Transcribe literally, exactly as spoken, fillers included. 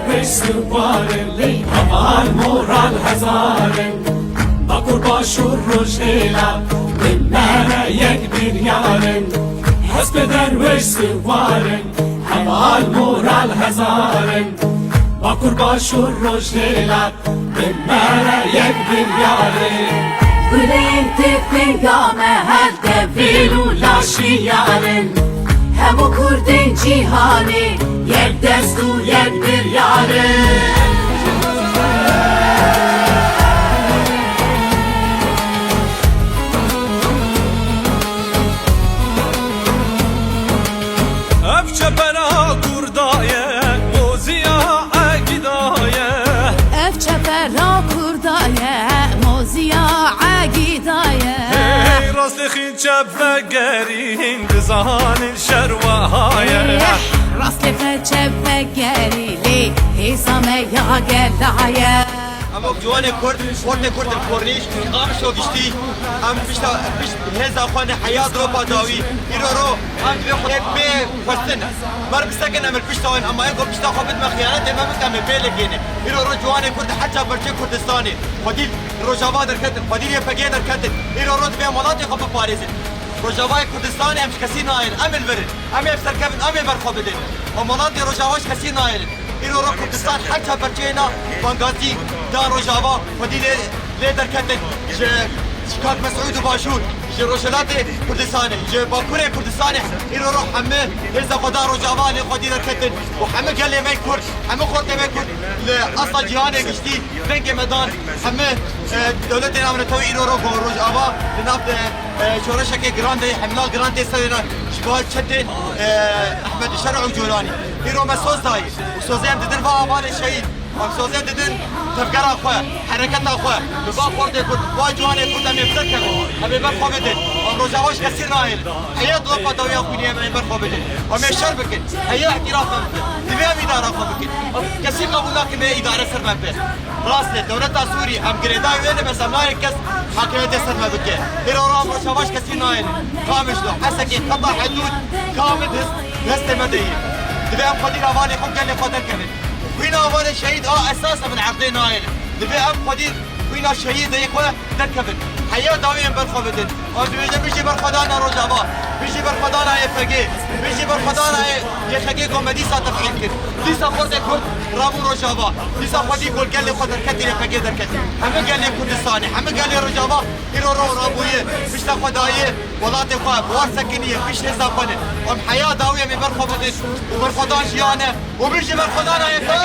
Weş siwarin, heval moral hezarin. Bakur Başûr Rojhêla, bi me re yek biryarin. Hespê derweş siwarin, heval moral hezarin. Bakur Başûr Rojhêla, bi me re yek biryarin. Gulên tifinga me her devîn û laşiyarin. Hemû kurdên cîhanê yek dest û yek biryarin. Ev çepera Kurda ye, moziya Egîda ye. Ev çepera Kurda ye, moziya Egîda ye. Hey, rastê xîn çep vegerîn, dizanin şer weha ye. Eh, rastê xwe çep vegerî, lê hêza me ya gela ye. Em wek ciwanê Kurd, xortê Kurd li Kornîş, Qamişlo giştî, em pişta, pişt hêza xwe ne heya dropa dawî. Îro ro, em divê xwe bê xwestin. Mer bisekin em li pişta wan, hema yeko pişta xwe bidime xiyanetê me bike, em ê bê ligêne. Îro ro ciwanê Kurd her ça perçê Kurdistanê, xwedî li Rojava derketin, xwedî li Y P G derketin. Îro ro divê em welatê xwe biparêzin. Rojavayê Kurdistanê em ji kesî nayêlin, em ê li vir in. Em ê bi ser kevin, em ê ber xwe bidin. Em welatê Rojava ji kesî nayêlin. Îro ro Kurdistan her çar perçeyê na bangazî da Rojava, xwedî lê, lê derketin. Ji, ji Kak Mesûd û Başûr, ji Rojhilatê Kurdistanê, ji Bakurê Kurdistanê, îro ro hemî hêza xwe da Rojava lê xwedî derketin. Û hemî gelê me Kurd, hemî xortê me Kurd li asta cîhanê giştî dengê me dan. Hemî, e, dewletê navnetewî îro ro ku Rojava li nav de, e, şoreşeke giran de, hemla giran tê serê na ji bo çetên, e, Ehmed Şer û Colanî. Îro me soz dayî û sozê em didin va avalê şehîd. Em sozê didin tevgera xwe, hereketa xwe, bi va xortê Kurd, va ciwanê Kurd em ê bi ser kevin, em ê ber xwe bidin. Em Rojava ji kesî nayêlin. Heya dropa dawiya xwînê em ê ber xwe bidin. Em ê şer bikin. Heya îhtîrafa bikin. Divê em îdara xwe bikin. Kesî qebûl nakin vê îdare ser me bi. Rast e, dewleta Sûrî, em girêdayî wê ne, bes em nayê kes hakimiyetê ser me bike. Îro ro em Rojava ji kesî nayêlin. Qamişlo, Hesekê, qeta hedûd, kamil his, destê me de ye. Divê em xwedî li hevalê xwe, gelê xwe derkevin. Xwîna hevalê şehîd a esas e, em li erdê nayêlin. Divê em xwedî xwîna şehîdê xwe derkevin. Heya dawî em ber xwe bidin. Em dibêjin bijî berxwedana Rojava, bijî berxwedana Y P G, bijî berxwedana Y X G ku me dîsa tefîl kir. Dîsa xortê Kurd rabû Rojava. Dîsa xwedî ku li gelê xwe derketî Y P G derketî. Hemî gelê Kurdistanê, hemî gelê Rojava îro ro rabûye, pişta xwe daye welatê xwe, bi war sekiniye, pişt hêza xwe ne. Em heya dawî em ê ber xwe bidin û berxwedan jiyan e û bijî berxwedana Y P G.